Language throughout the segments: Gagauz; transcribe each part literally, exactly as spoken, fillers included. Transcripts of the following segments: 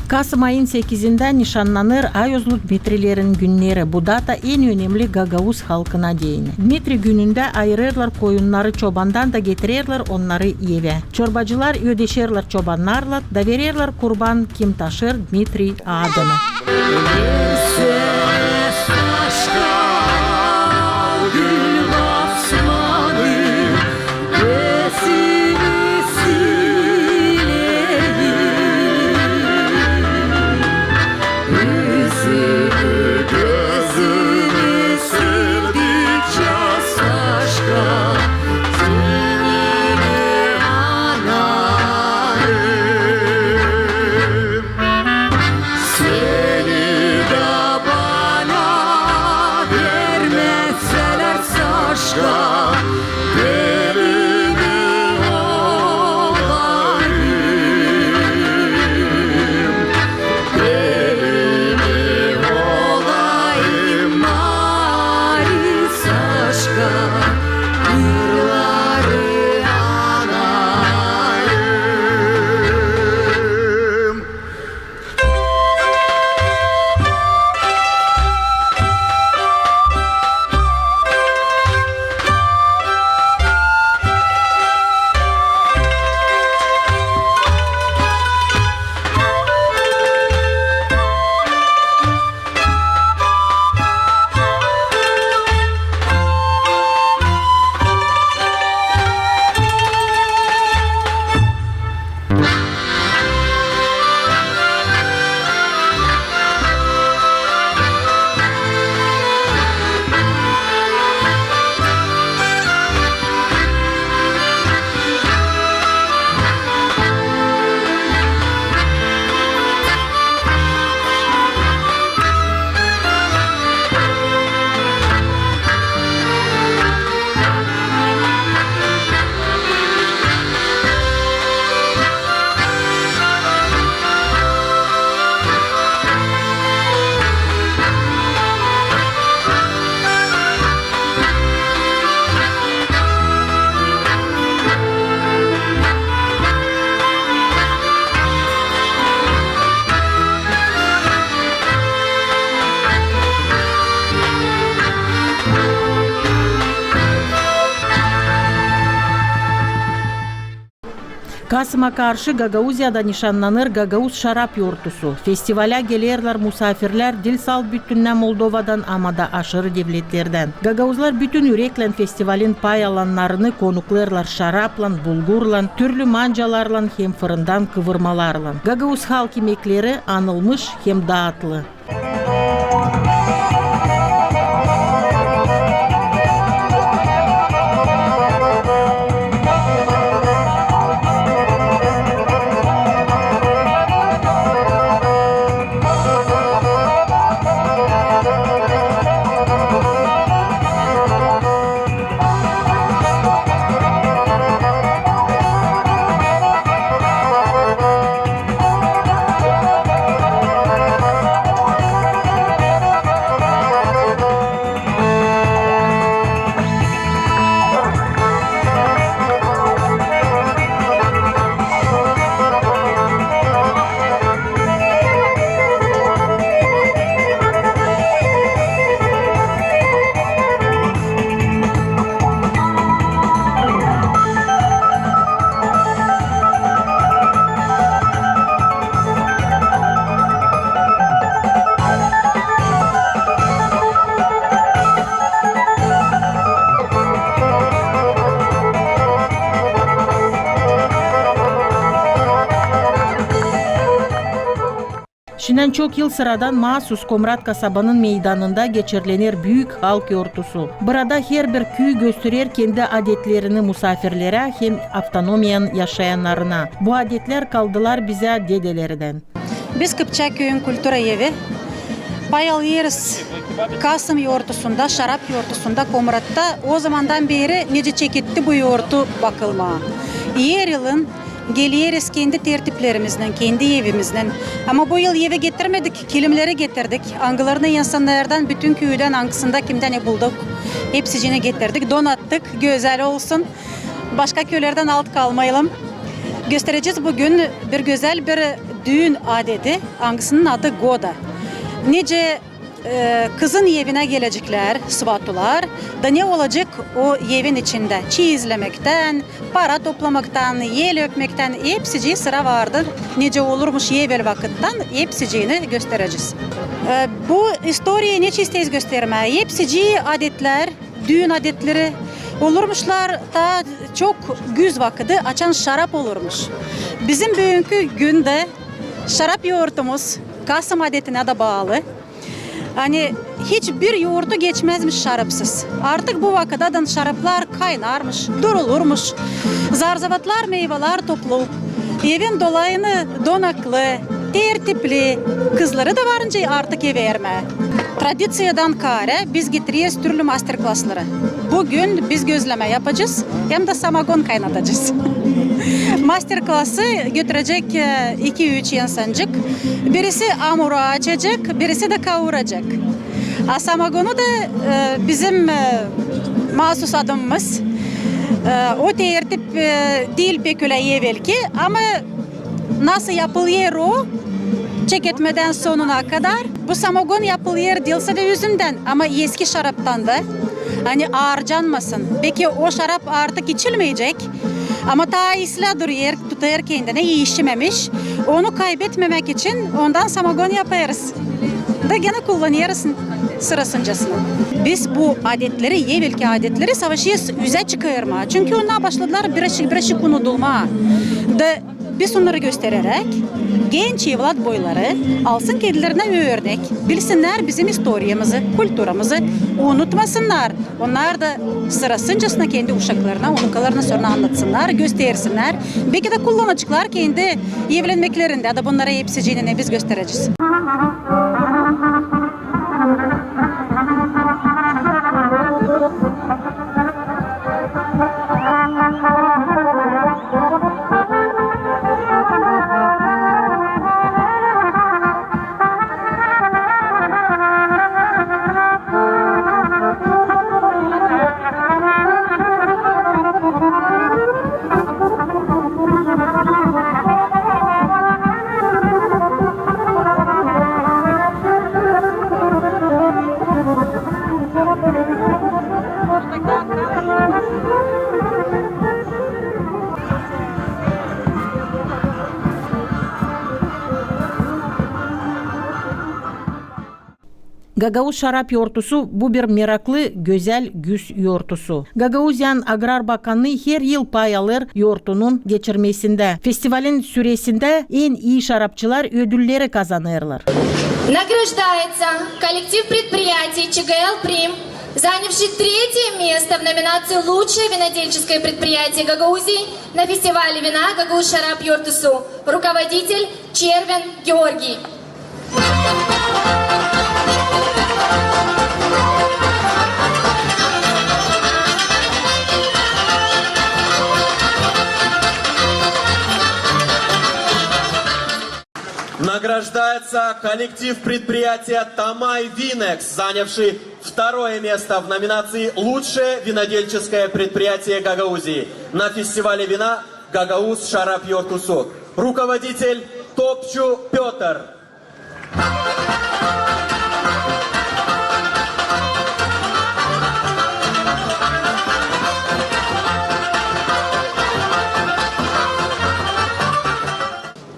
Kasım ayın sekizindä nişannanêr Ayozlu Dmitrilerin günneri. Bu data en önemli gagauz halkına deyni. Dmitri günündä ayırêrlar koyunnarı çobandan da getirerlär onnarı evä. Çorbacılar ödeşerlär çobannarlan da vererlär kurban, kim taşır Dmitri adını. Seni dä bana vermezsälär, Saşka, deli mi olayım? Deli mi olayım, mari, Saşka, kırları anayım. Kasıma karşı Gagauziyada nişannanêr gagauz şarap yortusu. Festivalä gelerlär musaafirlär diil salt büttünnä Moldovadan, ama da aşırı devletlerdän. Gagauzlar bütün üreklän festivalin pay alannarını konuklêêrlar şaraplan, bulgurlan, türlü mancalarlan hem fırından kıvırmalarlan. Gagauz halk imekleri anılmış hem daatlı. Şindän çok yıl sıradan maasus Komrat kasabanın meydanında geçirilenir büük halk yortusu. Burada herbir küü gösterer kendi adetlerini musaafirlerä hem avtonomiyan yaşayannarına. Bu adetlär kaldılar bizä dedelerdän. Biz Kıpçak küüyün kultura evi pay alêrız kasım yortusunda, şarap yortusunda Komratta. O zamandan beeri nicä çeketti bu yortu bakılmaa. Er yılın geleriz kendi tertiplerimiznän, kendi evimiznän. Ama bu yıl evi getirmedik, kilimleri getirdik. Angılarını insannardan, bütün küüdän, angısında kimdän ne bulduk, hepsicini getirdik, donattık, gözäl olsun. Başka küülerdän alt kalmayalım. Gösterecez büün bir gözäl bir düün adeti, angısının adı goda. Nicä e, kızın evinä geleceklär svatular, da ne olacek o evin içindä. Çiy izlemektän, para toplamaktan, el öpmektän, hepsicii sıra vardı. Nicä olurmuş evel vakıttan, hepsiciini gösterecez. E, bu istoriya neçin isteeriz göstermää. Hepsicii adetlär, düün adetleri olurmuşlar taa çok güz vakıdı, açan şarap olurmuş. Bizim büünkü gündä şarap yourtumuz kasım adetinä dä baalı. Ani hiç bir yourtu geçmäzmiş şarapsız. Artık bu vakıdadan şaraplar kaynarmış, durulurmuş. Zarzavatlar meyvalar toplu, evin dolayını donaklı, tertipli. Kızları da varınca artık ev ermää. Tradiţiyadan kaarä biz getireriz türlü master-klasları. Büün biz gözlemä yapacez hem dä samagon kaynatacez. Master-klası götürecek e, iki-üç insancık. Birisi amuru açacek, birisi dä kauracek. A samagonu da e, bizim e, maasuz adamımız. E, o tertip e, diil pek ölä evelki, ama nasıl yapılêr o, çeketmedän sonuna kadar. Bu samagon yapılêr diilsä dä üzümdän, ama eski şaraptan da. Ani aarcanmasın. Peki o şarap artık içilmeyecek. Ama taa islää durêr, tutêr kendinä, işimemiş. Onu kaybetmemäk için ondan samagon yapêrız. Da genä kullanêrız sırasıncasına. Biz bu adetleri, evelki adetleri savaşêrız üzä çıkarmaa. Çünkü onnar başladılar birazcık, birazcık unudulmaa. Da biz onnarı göstereräk, genç evlat boyları alsın kendilerinä örnek, bilsinnär bizim istoriyamızı, kulturamızı, unutmasınnar. Onnar da sırasıncasına kendi uşaklarına, unukalarına sora annatsınnar, göstersinnär. Beki dä kullanaceklar kendi evlenmeklerindä dä bunnarı hepsicini biz gösterecez. Gagauz şarap yortusu, bu bir meraklı, gözäl güz yortusu. Gagauziyanın Agrar bakanlıı her yıl pay alêr yortunun geçirmesindä. Festivalin süresindä en ii şarapçılar ödülleri kazanêrlar. Награждается коллектив предприятия ЧГЛ «Прим», занявший третье место в номинации «Лучшее винодельческое предприятие Гагаузии» на фестивале вина «Гагауз шарап ёртусу». Руководитель Червин Георгий. Награждается коллектив предприятия «Тамай Винэкс», занявший второе место в номинации «Лучшее винодельческое предприятие Гагаузии» на фестивале вина «Гагауз шарап ёртусу». Руководитель Топчу Пётр.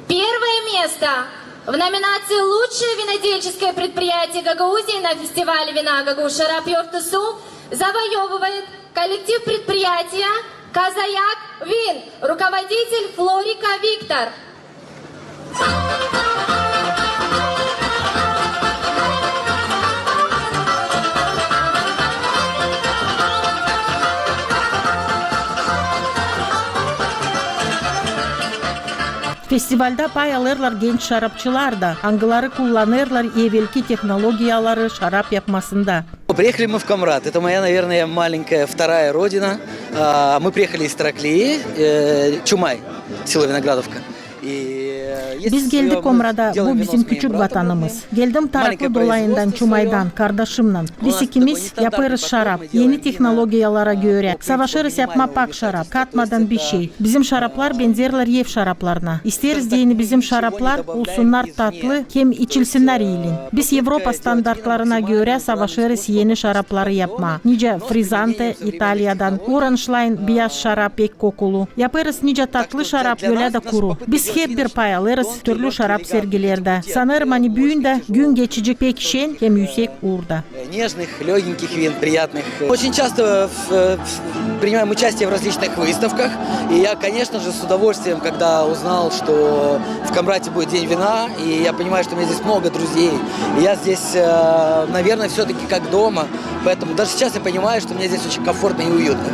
Первое место в номинации «Лучшее винодельческое предприятие Гагаузии» на фестивале вина «Гагауз шарап ёртусу» завоёвывает коллектив предприятия «Казаяк Вин», руководитель Флорика Виктор. Festivaldä pay alêrlar genç şarapçılar da, angıları kullanêrlar evelki tehnologiyaları şarap yapmasında. Приехали мы в Камрад. Это моя, наверное, маленькая вторая родина. А, мы приехали из Тараклии, э, Чумай, село Виноградовка. Biz geldik Komrada, bu bizim küçük vatanımız. Geldim taraklı dolayından, Çumaydan, kardaşımnan. Biz ikimiz yapêrız şarap, eni tehnologiyalara görä. Savaşêrız yapmaa pak şarap, katmadan bişey. Bizim şaraplar benzerlär ev şaraplarına. İsteeriz, deyni, bizim şaraplar olsunnar tatlı, hem içilsinnär iilin. Biz Evropa standartlarına görä savaşêrız eni şarapları yapmaa. Nicä Frizante İtaliyadan, Orange Line biyaz şarap, pek kokulu. Yapêrız nicä tatlı şarap, ölä dä kuru. Biz hep bir pay alêrız türlü şarap sergilerdä. Sanêrım, ani büün dä gün geçecek pek şen hem üüsek uurda. Нежных, лёгеньких вин, приятных. Очень часто в, в, принимаем участие в различных выставках. И я, конечно же, с удовольствием, когда узнал, что в Комрате будет день вина, и я понимаю, что у меня здесь много друзей. И я здесь, э, наверное, всё-таки как дома. Поэтому даже сейчас я понимаю, что мне здесь очень комфортно и уютно.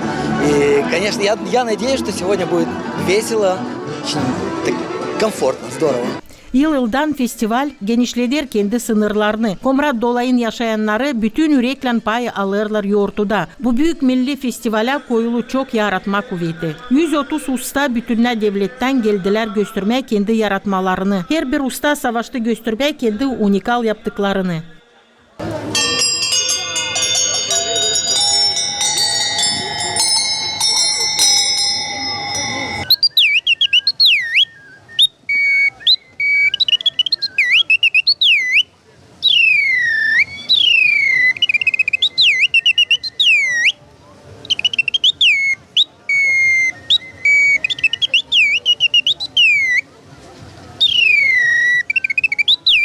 И, конечно, я, я надеюсь, что сегодня будет весело, очень так комфортно, здорово. Yıl-yıldan festival genişleder kendi sınırlarını. Komrat dolayın yaşayannarı bütün üreklän pay alêrlar yortuda. Bu büük milli festivalä koyulu çok yaratma kuveti. Üz otuz usta bütünnä devlettän geldilär göstermää kendi yaratmalarını. Herbir usta savaştı göstermää kendi unikal yaptıklarını.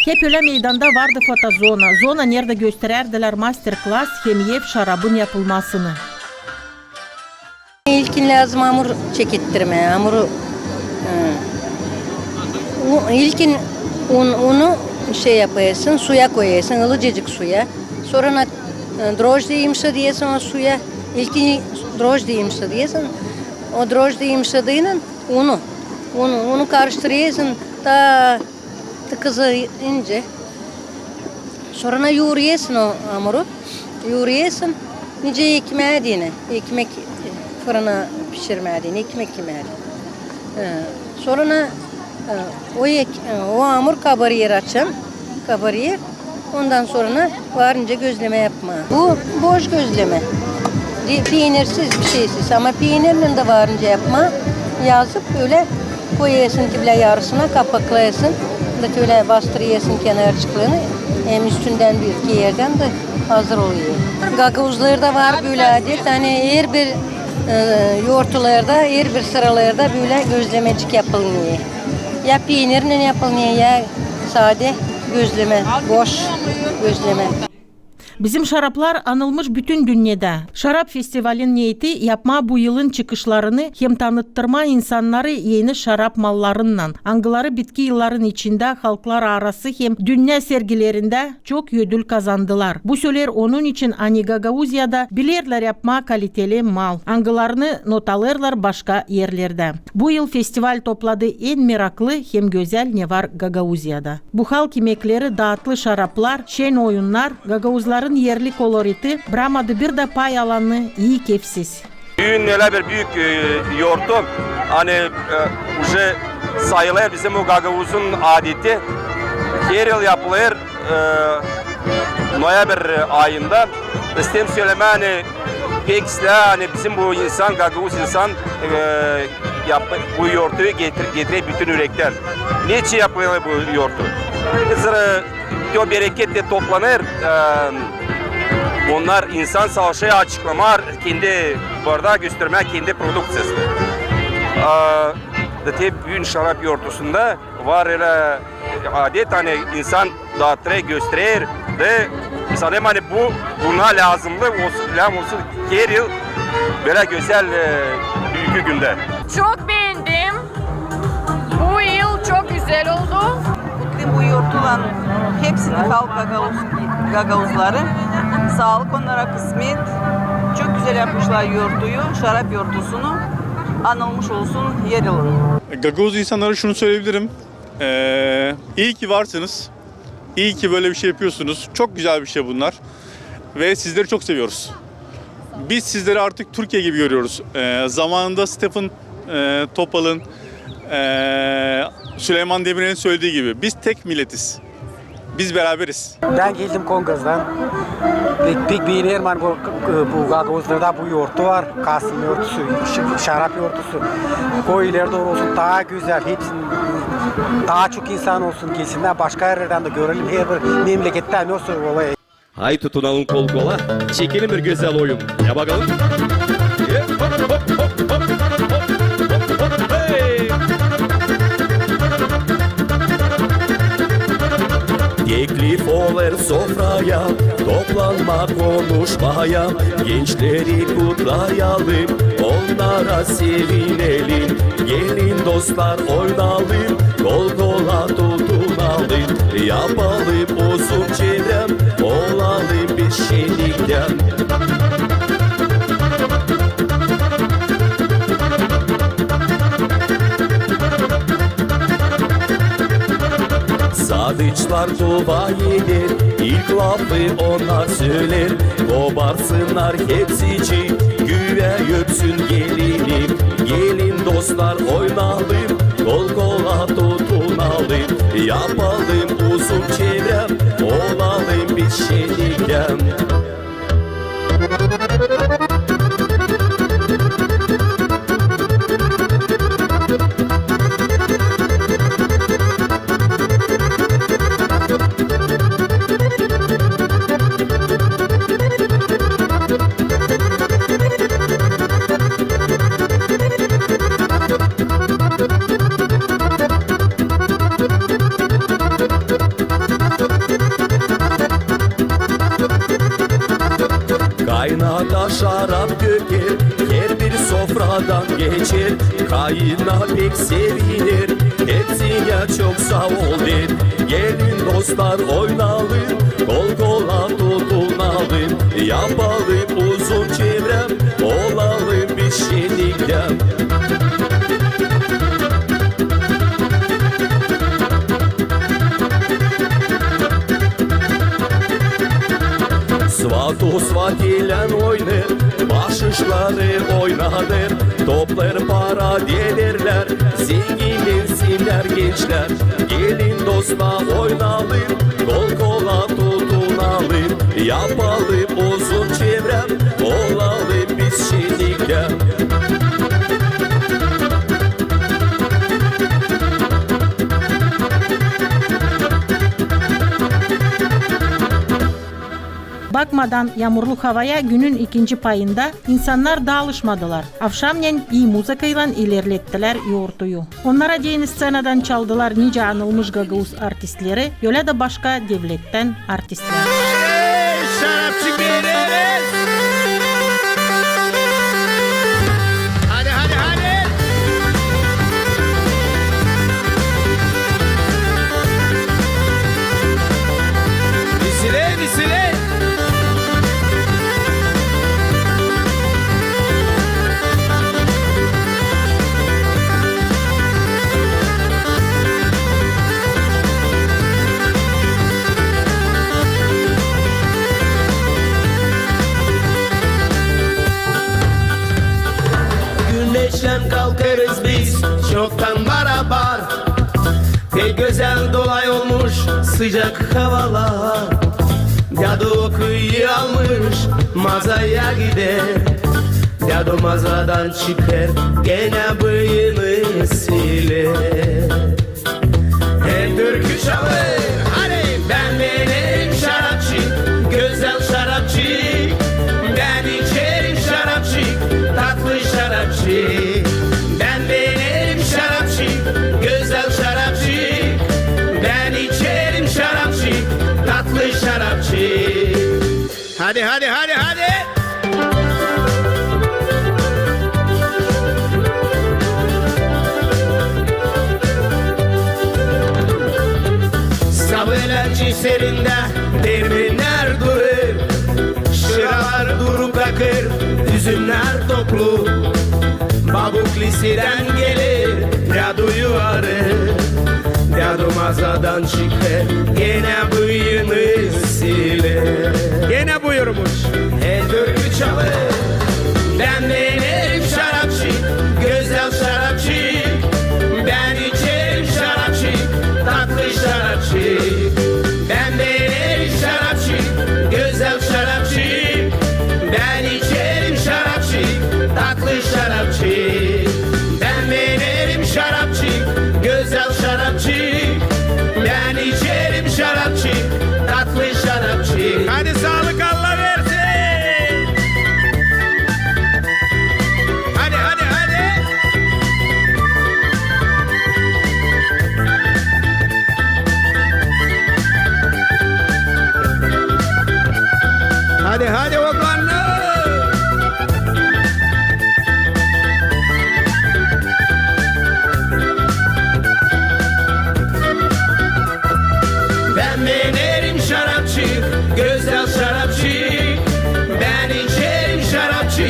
Hep ölä meydanda vardı fotozona, zona, neredä gösterärdilär master-klass hem ev şarabın yapılmasını. İlkin lääzım amur çekettirmää, amuru, e, u-, ilkin un, unu şey yapêrsın, suya koyêrsın, ılıcacık suya. Sora na, e, drojdi yımşadêrsın o suya. İlkin drojdi yımşadêrsın, o drojdi yımşadıynan unu, unu, unu karıştırêrsın, ta tıkızıncä. Sora na yuurêrsın o amuru, yuurêrsın, nicä ekmää deyni, ekmek fırına pişirmää deyni, ekmek kimär. E, sora na, e, o ek-, e, o amur kabarêr açan, kabarêr. Ondan sora na var nicä gözlemä yapmaa. Bu boş gözlemä. Di-, peenirsiz, bişeysiz. Ama peenirlän dä var nicä yapmaa. Yazıp ölä koyêrsın ki bilä yarısına, kapaklêêrsın. Da ölä bastırêrsın kenarçıklarını. Hem üstündän bir iki erdän dä hazır olêr. Gagauzlarda var bölä adet, ani herbir, e, yortularda, herbir sıralarda bölä gözlemecik yapılêr. Ya peenirlän yapılêr, ya sade gözlemä, boş gözlemä. Bizim şaraplar anılmış bütün dünnedä. Şarap festivalin neeti yapmaa bu yılın çıkışlarını hem tanıttırmaa insannarı eni şarap mallarınnan, angıları bitki yılların içindä halklararası hem dünnä sergilerindä çok ödül kazandılar. Bu sölär onun için, ani Gagauziyada bilerlär yapmaa kaliteli mal, angılarını not alêrlar başka erlerdä. Bu yıl festival topladı en meraklı hem gözäl ne var Gagauziyada. Bu halk imekleri, datlı şaraplar, şen oyunnar, gagauzların erli koloriti bıramadı bir dä pay alanı ii kefsiz. Büün ölä bir büük, e, yortu, ani, e, uje sayılêr bizim o gagauzun adeti. Her yıl yapılêr, e, noyabr ayında. İsteerim sölemää, ani pek islää, ani bizim bu insan, gagauz insan, e, yap-, bu yortuyu getir-, getirä bütün ürektän. Neçin yapılêr bu yortu? Zerä o berekettä toplanêr, e, onnar insan savaşêr açıklamaa kendi, burada göstermää kendi produkţiyasını. E, da te büün şarap yortusunda var ölä adet, ani insan daatêr, gösterer da sanêrım, ani bu, buna lääzımlı olsun, lääzım olsun her yıl bölä gözäl, e, büünkü gündä. Çok beğendim. Bu yıl çok güzel oldu. Kutlayım bu yortulan hepsini halk gagauz-, gagauzları. Saalık onnara, kısmet. Çok gözäl yapmışlar yortuyu, şarap yortusunu. Anılmış olsun her yılın. Gagauz insannara şunu söyleyebilirim. Ee, iyi ki varsınız. İyi ki böyle bir şey yapıyorsunuz. Çok güzel bir şey bunlar. Ve sizleri çok seviyoruz. Biz sizleri artık Türkiye gibi görüyoruz. Ee, zamanında Stefan, e, Topal'ın, e, Süleyman Demirel'in söylediği gibi biz tek milletiz. Biz beraberiz. Bän geldim Kongazdan. Pek, pek beenerim, ani bu, bu gagauzlarda bu yortu var. Kasım yortusu, ş-, şarap yortusu. Koy ileri dooru olsun, taa gözäl, hepsinin taa çok insan olsun, gelsinnär, başka erlerdän dä görelim, herbir memlekettän olsun olay. Hay tutunalım kol-kola, çekelim bir gözäl oyun. Ya bakalım. Hop, hop, hop. Hey! Teklif olêr sofraya, toplanmaa, konuşmaa, gençleri kutlayalım, onnara sevinelim. Gelin, dostlar, oynayalım, kol-kola tutunalım, yapalım uzun çevrä, olalım biz şenliktä. Sadıçlar dua eder, ilk lafı onnar söleer, koparsınnar hepsicik, güvä öpsün gelini. Gelin, dostlar, oynayalım, kol-kola tutunalım, yapalım uzun çevrä, olalım biz şenliktä. Kaynana şarap döker, herbir sofradan geçer. Kaynana pek seviner, hepsinä çok saa ol der. Gelin, dostlar, oynayalım, kol-kola tutunalım, yapalım uzun çevrä, olalım biz şenliktä. Svatu svatilän oynar, başışları oynadêr, toplêêr para, dederlär, zenginlensinnär gençlär. Gelin, dostlar, oynayalım, kol-kola tutunalım, yapalım uzun çevrä, olalım biz şenliktä. Bakmadan yaamurlu havaya, günün ikinci payında insannar daalışmadılar. Avşamnän ii muzıkaylan ilerlettilär yortuyu. Onnara deyni sţenadan çaldılar nicä anılmış gagauz artistleri, ölä dä başka devlettän artistlär. Şarapçı, beereriz! Hadi, hadi, hadi! Veselä, veselä! Güneşlän kalkêrız biz çoktan barabar. Pek gözäl dolay olmuş sıcak havalar. Dädu okuyalmış, mazaya gider. Dädu mazadan çıkêr, genä bıyını siler. Hem türkü çalêr, hadi! Bän beenerim şarapçı, gözäl şarapçı. Bän içerim şarapçı, tatlı şarapçı. Bän beenerim şarapçı, gözäl şarapçı. Bän içerim şarapçı, tatlı şarapçı. Hadi, hadi, hadi, hadi! Sabaalän serindä dermenär durêr, şıralar durup akêr, üzümnär toplu. Babuk lisedän geler, däduyu arêêr. Dädu mazadan çıkêr, genä bıyını siler. Genä buyurmuş. Hem türkü çalêr. Bän beenerim şarapçı, gözäl şarapçı. Bän içerim şarapçı. Hadi saalık, Allah versin. Hadi, hadi, hadi. Hadi, hadi, oğlanlar. Bän beenerim şarapçı, gözäl şarapçı. Bän içerim şarapçı,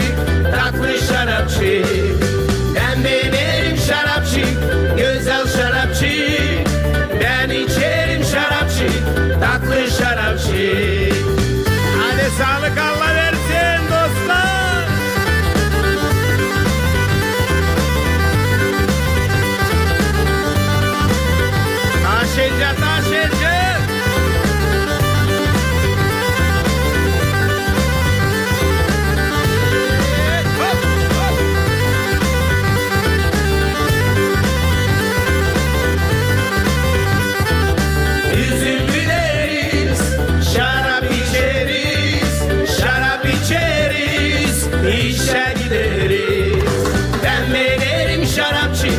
tatlı şarapçı. Bän beenerim şarapçı, gözäl şarapçı. Bän içerim şarapçı, tatlı şarapçı. Hadi saalık, Allah versin, dostlar. Taşıyıcı, taşıyıcı. Üzüm bileriz, şarap içeriz, şarap içeriz, işä gideriz. Bän beenerim şarapçı,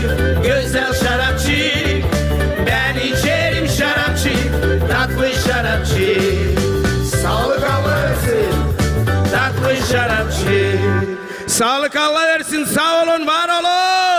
gözäl şarapçı. Bän içerim şarapçı, tatlı şarapçı. Saalık, Allah versin. Tatlı şarapçı. Saalık, Allah versin. Saa olun, var olun.